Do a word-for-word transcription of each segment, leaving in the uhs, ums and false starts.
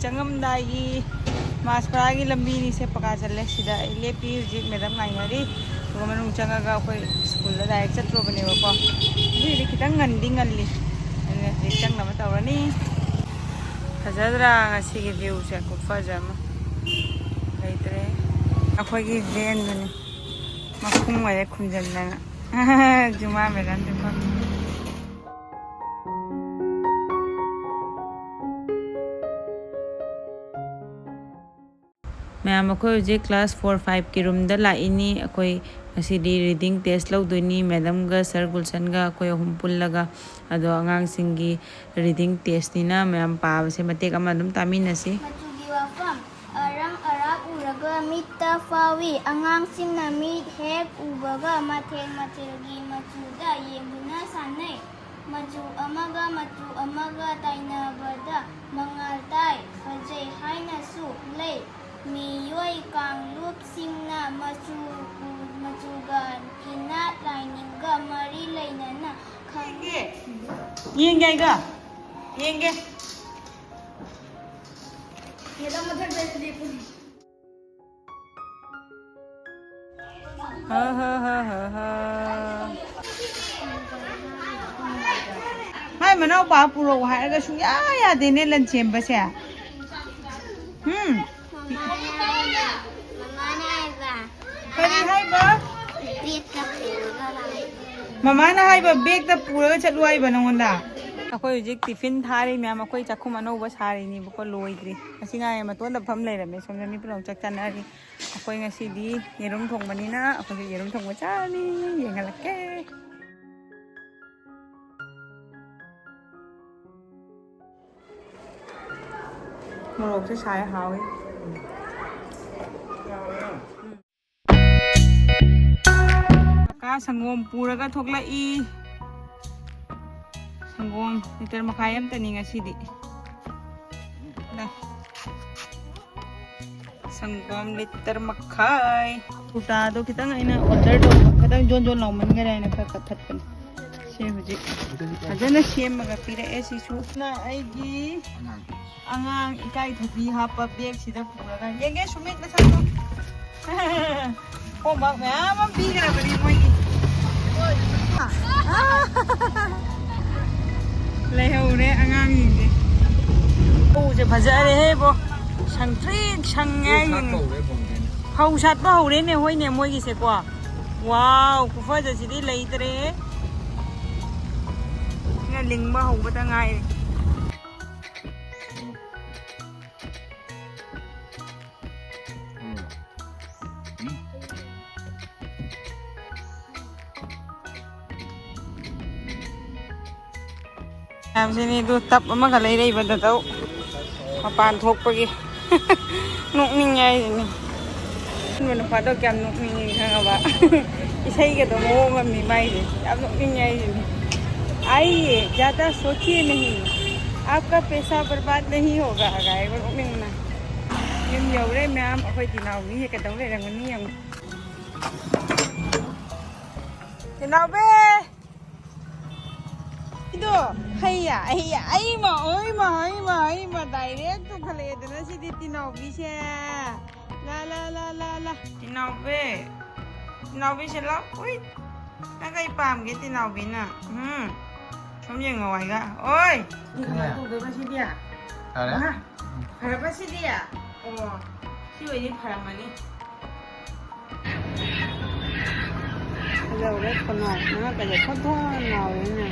ꯆꯪꯉꯝꯗꯥꯏꯒꯤ ꯃꯥꯁꯄꯔꯥꯒꯤ ꯂꯝꯕꯤꯅꯤ, ꯁꯦ ꯄꯀꯥ ꯆꯠꯂꯦ꯫ ꯁꯤꯗ ꯑꯩ ꯂꯦꯞꯄꯤ ꯍꯧꯖꯤꯛ, ꯃꯦꯗꯥꯝ ꯉꯥꯏꯅꯔꯤ꯫ ꯑꯗꯨꯒ ꯃꯅꯨꯡ ꯆꯪꯉꯒ ꯑꯩꯈꯣꯏ ꯁ꯭ꯀꯨꯜꯗ ꯗꯥꯏꯔꯦꯛ ꯆꯠꯇ꯭ꯔꯣꯕꯅꯦꯕꯀꯣ꯫ ꯑꯗꯨꯏꯗꯤ ꯈꯤꯇꯪ ꯉꯟꯗꯤ ꯉꯜꯂꯤ꯫ ꯑꯗꯨꯅ ꯍꯧꯖꯤꯛ ꯆꯪꯅꯕ ꯇꯧꯔꯅꯤ꯫ ꯐꯖꯗ꯭ꯔꯥ ꯉꯁꯤꯒꯤ ꯚ꯭ꯌꯨꯁꯦ? ꯈꯨꯐꯖ ꯑꯃ ꯂꯩꯇ꯭ꯔꯦ꯫ ꯑꯩꯈꯣꯏꯒꯤ ꯚꯦꯟꯗꯨꯅꯤ ꯃꯈꯨꯝ ꯑꯣꯏꯔꯦ ꯈꯨꯝꯖꯤꯟꯗꯅ꯫ ꯖꯨꯃꯥ ꯃꯦꯗꯥꯝ ꯖꯨꯃꯥ꯫ ꯃꯌꯥꯝ, ꯑꯩꯈꯣꯏ ꯍꯧꯖꯤꯛ ꯀ꯭ꯂꯥꯁ ꯐꯣꯔ ꯐꯥꯏꯚꯀꯤ ꯔꯨꯝꯗ ꯂꯥꯛꯏꯅꯤ꯫ ꯑꯩꯈꯣꯏ ꯉꯁꯤꯗꯤ ꯔꯤꯗꯤꯡ ꯇꯦꯁ ꯂꯧꯗꯣꯏꯅꯤ꯫ ꯃꯦꯗꯝꯒ ꯁꯥꯔ ꯒꯨꯜꯁꯟꯒ ꯑꯩꯈꯣꯏ ꯑꯍꯨꯝ ꯄꯨꯜꯂꯒ꯫ ꯑꯗꯣ ꯑꯉꯥꯡꯁꯤꯡꯒꯤ ꯔꯤꯗꯤꯡ ꯇꯦꯁꯅꯤꯅ ꯃꯌꯥꯝ ꯄꯥꯕꯁꯦ ꯃꯇꯦꯛ ꯑꯃ ꯑꯗꯨꯝ ꯇꯥꯃꯤꯟꯅꯁꯤ꯫ ꯃꯆꯨꯒꯤ ꯋꯥꯐꯝ꯫ ꯑꯔꯪ ꯑꯔꯥꯛ ꯎꯔꯒ ꯃꯤꯠꯇ ꯐꯥꯎꯏ꯫ ꯑꯉꯥꯡꯁꯤꯡꯅ ꯃꯤꯠ ꯍꯦꯛ ꯎꯕꯒ ꯃꯊꯦꯜ ꯃꯊꯦꯜꯒꯤ ꯃꯆꯨꯗ ꯌꯦꯡꯗꯨꯅ ꯁꯥꯟꯅꯩ꯫ ꯃꯆꯨ ꯑꯃꯒ ꯃꯆꯨ ꯑꯃꯒ ꯇꯥꯏꯅꯕꯗ ꯃꯉꯥꯜ ꯇꯥꯏ, ꯐꯖꯩ ꯍꯥꯏꯅꯁꯨ ꯂꯩ꯫ ꯃꯤꯑꯣꯏ ꯀꯥꯡꯂꯨꯞꯁꯤꯡꯅ ꯃꯆꯨ, ꯃꯆꯨꯒ ꯏꯅꯥꯠ ꯂꯥꯏꯅꯤꯡꯒ ꯃꯔꯤ ꯂꯩꯅꯅ ꯈꯪꯅꯩ꯫ ꯌꯦꯡꯒꯦ ꯑꯩꯒ? ꯌꯦꯡꯒꯦ꯫ ꯍꯥ, ꯍꯥ, ꯍꯥ, ꯍꯥ, ꯍꯥ꯫ ꯃꯥꯏ ꯃꯅꯥꯎꯄꯥ ꯄꯨꯔꯛꯑꯣ ꯍꯥꯏꯔꯒ ꯁꯨꯡꯌꯥ ꯌꯥꯗꯦꯅꯦ ꯂꯟ ꯁꯦꯝꯕꯁꯦ꯫ ꯎꯝ꯫ ꯃꯃꯥꯅ ꯍꯥꯏꯕ꯫ ꯀꯔꯤ ꯍꯥꯏꯕ? ꯕꯦꯒꯇ ꯄꯨꯔꯒ ꯂꯥꯛꯑꯣ꯫ ꯃꯃꯥꯅ ꯍꯥꯏꯕ ꯕꯦꯒꯇ ꯄꯨꯔꯒ ꯆꯠꯂꯨ ꯍꯥꯏꯕ ꯅꯉꯣꯟꯗ? ꯑꯩꯈꯣꯏ ꯍꯧꯖꯤꯛ ꯇꯤꯐꯤꯟ ꯊꯥꯔꯤ ꯃꯌꯥꯝ꯫ ꯑꯩꯈꯣꯏ ꯆꯥꯛꯈꯨꯝ ꯑꯅꯧꯕ ꯁꯥꯔꯤꯅꯤꯕꯀꯣ, ꯂꯣꯏꯗ꯭ꯔꯤ꯫ ꯉꯁꯤ ꯉꯥꯏ ꯃꯇꯣꯟꯗ ꯐꯝ ꯂꯩꯔꯝꯃꯦ꯫ ꯁꯣꯝꯗ ꯃꯤ ꯄꯨꯝꯅꯃꯛ ꯆꯥꯛ ꯆꯥꯅꯔꯤ꯫ ꯑꯩꯈꯣꯏ ꯉꯁꯤꯗꯤ ꯌꯦꯔꯨꯝ ꯊꯣꯡꯕꯅꯤꯅ ꯑꯩꯈꯣꯏꯁꯨ ꯌꯦꯔꯨꯝ ꯊꯣꯡꯕ ꯆꯥꯔꯅꯤ꯫ ꯌꯦꯡꯍꯜꯂꯛꯀꯦ꯫ ꯃꯣꯔꯣꯛꯁꯦ ꯁꯥꯏ, ꯍꯥꯎꯋꯤ꯫ ꯀꯀꯥ ꯁꯪꯒꯣꯝ ꯄꯨꯔꯒ ꯊꯣꯛꯂꯛꯏ꯫ ꯁꯪꯒꯣꯝ ꯂꯤꯇꯔ ꯃꯈꯥꯏ ꯑꯝꯇꯅꯤ ꯉꯁꯤꯗꯤ꯫ ꯗ꯫ ꯁꯪꯒꯣꯝ ꯂꯤꯇꯔ ꯃꯈꯥꯏ꯫ ꯀꯨꯔꯇꯥꯗꯣ ꯈꯤꯇꯪ ꯑꯩꯅ ꯑꯣꯔꯗꯔ ꯇꯧꯕ, ꯈꯤꯇꯪ ꯖꯣꯟ ꯖꯣꯟ ꯂꯥꯎꯃꯟꯈꯔꯦ ꯍꯥꯏꯅ ꯈꯔ ꯀꯛꯊꯠꯄꯅꯤ꯫ ꯁꯦ ꯍꯧꯖꯤꯛ ꯐꯖꯅ ꯁꯦꯝꯃꯒ ꯄꯤꯔꯛꯑꯦ ꯁꯤꯁꯨ꯫ ꯅ ꯑꯩꯒꯤ ꯑꯉꯥꯡ ꯏꯀꯥꯏ ꯊꯕꯤ ꯍꯥꯞꯄ ꯕꯦꯒꯁꯤꯗ ꯄꯨꯔꯒ ꯌꯦꯡꯒꯦ ꯁꯨꯃꯤꯠ ꯅꯁꯛꯇꯣ꯫ Homework ꯃꯌꯥꯝ ꯑꯃ ꯄꯤꯈ꯭ꯔꯕꯅꯤ ꯃꯣꯏꯒꯤ꯫ ꯂꯩꯍꯧꯔꯦ ꯑꯉꯥꯡꯁꯤꯡꯁꯦ꯫ ꯎꯁꯦ ꯐꯖꯔꯦꯍꯦ ꯕꯣ꯫ ꯁꯪꯇ꯭ꯔꯤꯛ ꯁꯪꯉꯦ ꯍꯥꯏꯁꯤꯅꯦ꯫ ꯐꯧ ꯁꯥꯠꯄ ꯍꯧꯔꯦꯅꯦ, ꯍꯣꯏꯅꯦ, ꯃꯣꯏꯒꯤꯁꯦꯀꯣ꯫ ꯋꯥꯎ, ꯈꯨꯐꯖꯁꯤꯗꯤ ꯂꯩꯇ꯭ꯔꯦꯍꯦ꯫ ꯁꯤꯅ ꯂꯤꯡꯕ ꯍꯧꯕꯇ ꯉꯥꯏꯔꯤ꯫ ꯃꯌꯥꯝꯁꯤꯅꯤ ꯑꯗꯨ ꯇꯞ ꯑꯃꯒ ꯂꯩꯔꯛꯏꯕ ꯗꯗꯧ ꯃꯄꯥꯟ ꯊꯣꯛꯄꯒꯤ꯫ ꯅꯣꯛꯅꯤꯡꯉꯦ ꯍꯥꯏꯁꯤꯅꯤ꯫ ꯑꯍꯥꯟꯕ ꯅꯨꯄꯥꯗꯣ ꯀꯌꯥꯝ ꯅꯣꯛꯅꯤꯡꯉꯤ ꯈꯪꯉꯕ? ꯏꯁꯩꯒꯗꯣ ꯃꯑꯣꯡ ꯑꯃꯅꯤ ꯃꯥꯏꯁꯦ꯫ ꯌꯥꯝ ꯅꯣꯛꯅꯤꯡꯉꯦ ꯍꯥꯏꯁꯤꯅꯤ꯫ आइए, ज़्यादा सोचिए नहीं, आपका पैसा बर्बाद नहीं होगा ꯀꯥꯏ ꯅꯣꯛꯅꯤꯡꯕꯅ꯫ ꯌꯨꯝ ꯌꯧꯔꯦ ꯃꯌꯥꯝ꯫ ꯑꯩꯈꯣꯏ ꯇꯤꯅꯥꯎꯕꯤꯁꯦ ꯀꯩꯗꯧ ꯂꯩꯔꯝꯒꯅꯤ ꯌꯦꯡꯉꯨ꯫ ꯇꯤꯅꯥꯎꯕꯤ! ꯏꯗꯣ, ꯍꯩꯌꯥ, ꯍꯩꯌꯥ, ꯑꯩꯃ, ꯑꯣꯏꯃ, ꯍꯩꯃ, ꯍꯩꯃ, direct ꯇꯧꯈꯠꯂꯛꯑꯦꯗꯅ ꯁꯤꯗꯤ ꯇꯤꯅꯥꯎꯕꯤꯁꯦ꯫ ꯂꯥ, ꯂꯥ, ꯂꯥ, ꯂꯥ, ꯂꯥ꯫ ꯇꯤꯅꯥꯎꯕꯤ, ꯇꯤꯅꯥꯎꯕꯤꯁꯦ ꯂꯥꯎ꯫ ꯎꯏ, ꯅꯪ ꯀꯩ ꯄꯥꯝꯒꯦ ꯇꯤꯅꯥꯎꯕꯤꯅ? ꯎꯝ, ꯁꯨꯝ ꯌꯦꯡꯉꯣ ꯍꯥꯏꯒ꯫ ꯑꯣꯏ! ꯀꯃꯥꯏꯅ ꯇꯧꯗꯣꯏꯕ ꯁꯤꯗꯤ? ꯐꯔꯦ? ꯃꯍꯥ, ꯐꯔꯕ ꯁꯤꯗꯤ? ꯑꯣ, ꯁꯤ ꯑꯣꯏꯗꯤ ꯐꯔꯝꯃꯅꯤ꯫ ꯐꯖꯍꯧꯔꯦ ꯈꯨꯅꯧ꯫ ꯃꯉꯛꯀꯁꯦ ꯊꯣꯠ ꯊꯣꯠ ꯂꯥꯎꯔꯦꯅꯦ꯫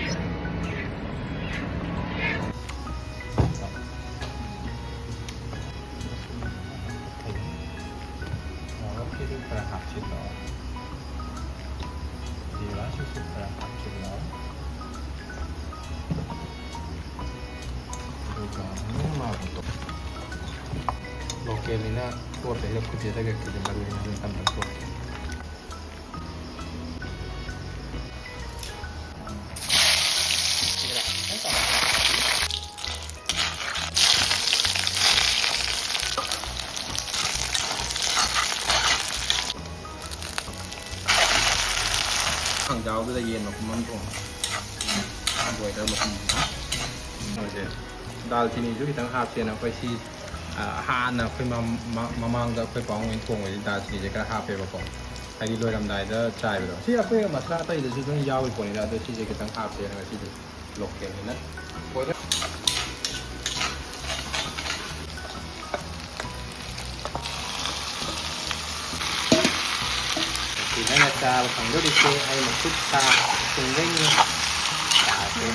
ꯃꯣꯔꯣꯛꯀꯤꯗꯨ ꯈꯔ ꯍꯥꯞꯆꯤꯜꯂꯣ꯫ ꯖꯤꯔꯥꯁꯤꯁꯨ ꯈꯔ ꯍꯥꯞꯆꯤꯜꯂꯣ꯫ ꯑꯗꯨꯒ ꯂꯣꯀꯦꯜꯅꯤꯅ ꯇꯣꯠꯇꯣꯏꯅ ꯈꯨꯠꯁꯤꯗ ꯀꯩꯀꯩꯗ ꯃꯔꯨ ꯑꯣꯏꯅ ꯑꯗꯨꯝ ꯇꯝꯕ ꯇꯣꯠꯀꯦ꯫ ꯈꯥꯡꯖꯥꯎꯗꯨꯗ ꯌꯦꯟ ꯃꯄꯨꯝ ꯑꯃ ꯊꯣꯡꯉꯦ꯫ ꯕꯣꯏꯂꯔ ꯃꯇꯨꯝꯁꯤꯗ ꯃꯣꯏꯁꯦ ꯗꯥꯜ ꯆꯤꯅꯤꯁꯨ ꯈꯤꯇꯪ ꯍꯥꯞꯁꯦꯅ ꯑꯩꯈꯣꯏ ꯁꯤ, ꯑ, ꯍꯥꯟꯅ ꯑꯩꯈꯣꯏ ꯃꯃꯥꯡꯗ ꯑꯩꯈꯣꯏ ꯄꯥꯕꯨꯡ ꯍꯣꯏꯅ ꯊꯣꯡꯕꯁꯦ ꯗꯥꯜ ꯆꯤꯅꯤꯁꯦ ꯈꯔ ꯍꯥꯞꯄꯦꯕꯀꯣ꯫ ꯍꯥꯏꯗꯤ ꯂꯣꯏꯔꯝꯗꯥꯏꯗ ꯆꯥꯏꯕꯗꯣ꯫ ꯁꯤ ꯑꯩꯈꯣꯏ ꯃꯁꯂꯥ ꯑꯇꯩꯗꯁꯨ ꯑꯗꯨꯝ ꯌꯥꯎꯔꯤ ꯄꯣꯠꯅꯤꯗ, ꯑꯗꯣ ꯁꯤꯁꯦ ꯈꯤꯇꯪ ꯍꯥꯞꯁꯦꯅ ꯉꯁꯤꯗꯤ ꯂꯣꯀꯦꯜꯅꯤꯅ꯫ ꯕꯣꯏꯂꯔ꯫ ꯅꯪꯅ ꯆꯥꯕ ꯐꯪꯗꯣꯔꯤꯁꯦ ꯑꯩꯅ ꯈꯨꯠ ꯁꯥ ꯊꯣꯡꯕꯩꯅꯤ꯫ ꯆꯥꯁꯦ꯫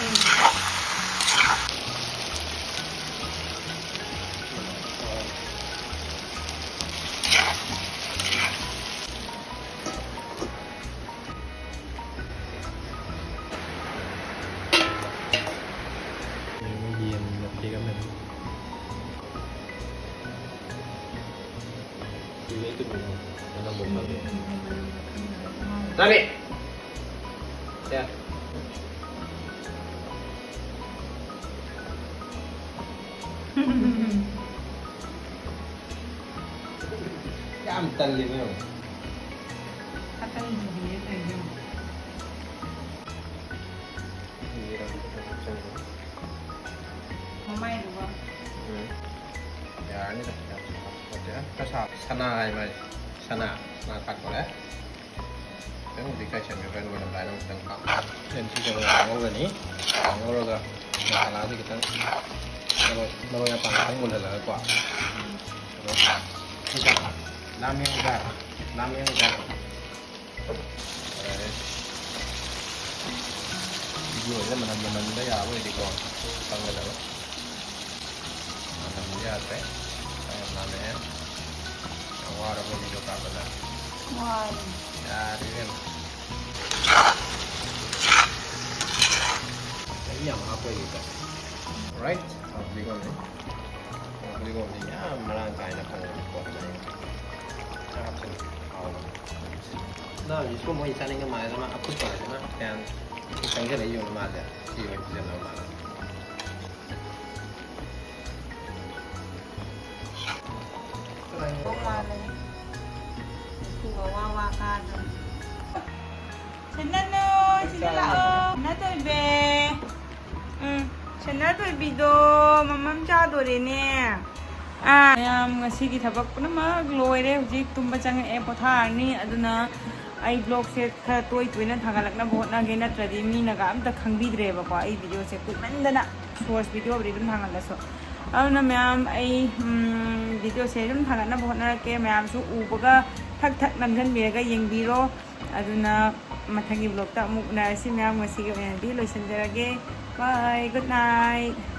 ꯌꯦꯟ ꯃꯇꯦꯛ ꯑꯃꯅꯤ꯫ ꯆꯥꯔꯦ꯫ ꯁꯦ꯫ ꯌꯥꯝ ꯇꯜꯂꯤꯕ ꯌꯦꯡꯉꯣ꯫ ꯑꯀꯪꯕꯗꯨꯅꯦ ꯇꯧꯔꯤꯁꯦ ꯌꯦꯡꯉꯣ꯫ ꯃꯃꯥꯏꯗꯨꯒ꯫ ꯎꯝ꯫ ꯌꯥꯔꯅꯤꯗ, ꯌꯥꯝ ꯁꯥꯕ ꯄꯣꯠꯇꯦ꯫ ꯑ, ꯈꯔ ꯁꯥ-, ꯁꯅꯥ ꯍꯥꯏ ꯃꯥꯏ꯫ ꯁꯅꯥ, ꯁꯅꯥ ꯊꯥꯛꯇꯣꯔꯦ꯫ ꯈꯤꯇꯪꯕꯨꯗꯤ ꯀꯥꯏꯁꯟꯈ꯭ꯔꯦ, ꯍꯣꯔꯦꯟ ꯂꯣꯏꯔꯝꯗꯥꯏꯗ ꯑꯃꯨꯛ ꯈꯤꯇꯪ ꯍꯥꯞ-, ꯍꯣꯔꯦꯟ ꯁꯤꯁꯦ ꯑꯃꯨꯛ ꯉꯧꯔꯅꯤ꯫ ꯉꯧꯔꯒ ꯃꯁꯥꯂꯥꯁꯦ ꯈꯤꯇꯪ ꯃꯔꯣꯏ, ꯃꯔꯣꯏ ꯃꯄꯥꯡ ꯈꯤꯇꯪ ꯃꯨꯜꯍꯜꯂꯒꯀꯣ꯫ ꯑꯗꯣ ꯁꯤꯗ ꯂꯥꯃꯦꯟꯒ, ꯂꯥꯃꯦꯟꯒ ꯂꯣꯏꯔꯦ꯫ ꯁꯤꯒꯤ ꯑꯣꯏꯅ ꯃꯅꯝ ꯅꯝꯍꯟꯕ ꯌꯥꯕ ꯑꯣꯏꯗꯤꯀꯣ ꯈꯪꯒꯗꯕ꯫ ꯃꯅꯝꯗꯤ ꯌꯥꯗ꯭ꯔꯦ꯫ ꯆꯥꯛ ꯌꯥꯝ ꯂꯥꯝꯃꯛꯑꯦ꯫ ꯌꯥꯝ ꯋꯥꯔꯕꯣ ꯃꯤꯗꯣ ꯀꯥꯕꯗ? ꯋꯥꯔꯦ꯫ ꯌꯥꯔꯦ ꯏꯕꯦꯝꯃ꯫ ꯆꯍꯤ ꯌꯥꯝ ꯍꯥꯞꯄꯣꯏꯒꯦ ꯇꯧꯕ꯫ Right? ꯐꯗꯤꯒꯣꯝꯅꯤ꯫ ꯐꯗꯤꯒꯣꯝꯗꯤ ꯌꯥꯝ ꯃꯔꯥꯡ ꯀꯥꯏꯅ ꯐꯪꯕ ꯄꯣꯠꯅꯤ꯫ ꯈꯔ ꯍꯥꯞꯆꯤꯜꯂꯨ꯫ ꯍꯥꯎꯕꯅꯤ꯫ ꯅꯪ ꯍꯧꯖꯤꯛ ꯁꯨꯝ ꯃꯣꯏ ꯆꯥꯅꯤꯡꯕ ꯃꯥꯜꯂꯦ, ꯃꯥ ꯑꯐꯨꯠꯄ ꯍꯥꯏꯗꯅ ꯀꯌꯥꯝ ꯆꯪꯁꯤꯜꯂꯛꯏ ꯌꯦꯡꯉꯨ ꯃꯥꯁꯦ꯫ ꯁꯤ ꯑꯣꯏꯅ ꯄꯤꯖꯅꯕ ꯃꯥꯜꯂꯦ꯫ ꯃꯥꯜꯂꯦ꯫ ꯁꯤꯟꯅꯅꯨ, ꯁꯤꯗ ꯂꯥꯛꯑꯣ꯫ ꯁꯤꯟꯅ ꯊꯣꯏꯕꯤ꯫ ꯁꯅꯥꯊꯣꯏꯕꯤꯗꯣ ꯃꯃꯝ ꯆꯥꯗꯣꯔꯦꯅꯦ꯫ ꯑꯥ, ꯃꯌꯥꯝ, ꯉꯁꯤꯒꯤ ꯊꯕꯛ ꯄꯨꯝꯅꯃꯛ ꯂꯣꯏꯔꯦ꯫ ꯍꯧꯖꯤꯛ ꯇꯨꯝꯕ ꯆꯪꯉꯛꯑꯦ, ꯄꯣꯊꯥꯔꯅꯤ꯫ ꯑꯗꯨꯅ ꯑꯩ ꯕ꯭ꯂꯣꯒꯁꯦ ꯈꯔ ꯇꯣꯏ ꯇꯣꯏꯅ ꯊꯥꯒꯠꯂꯛꯅꯕ ꯍꯣꯠꯅꯒꯦ, ꯅꯠꯇ꯭ꯔꯗꯤ ꯃꯤꯅꯒ ꯑꯝꯇ ꯈꯪꯕꯤꯗ꯭ꯔꯦꯕꯀꯣ ꯑꯩ ꯚꯤꯗꯤꯑꯣꯁꯦ ꯀꯨꯏꯃꯟꯗꯅ꯫ ꯁꯣꯔꯠꯁ ꯚꯤꯗꯤꯑꯣꯕꯨꯗꯤ ꯑꯗꯨꯝ ꯊꯥꯒꯠꯂꯁꯨ꯫ ꯑꯗꯨꯅ ꯃꯌꯥꯝ, ꯑꯩ, ꯎꯝ, ꯚꯤꯗꯤꯑꯣꯁꯦ ꯑꯗꯨꯝ ꯊꯥꯒꯠꯅꯕ ꯍꯣꯠꯅꯔꯛꯀꯦ꯫ ꯃꯌꯥꯝꯁꯨ ꯎꯕꯒ ꯊꯛ ꯊꯛ ꯅꯝꯁꯤꯟꯕꯤꯔꯒ ꯌꯦꯡꯕꯤꯔꯣ꯫ ꯑꯗꯨꯅ ꯃꯊꯪꯒꯤ ꯕ꯭ꯂꯣꯒꯇ ꯑꯃꯨꯛ ꯎꯅꯔꯁꯤ꯫ ꯃꯌꯥꯝ, ꯉꯁꯤꯒꯤ ꯑꯣꯏꯅꯗꯤ ꯂꯣꯏꯁꯤꯟꯖꯔꯒꯦ꯫ Bye, good night꯫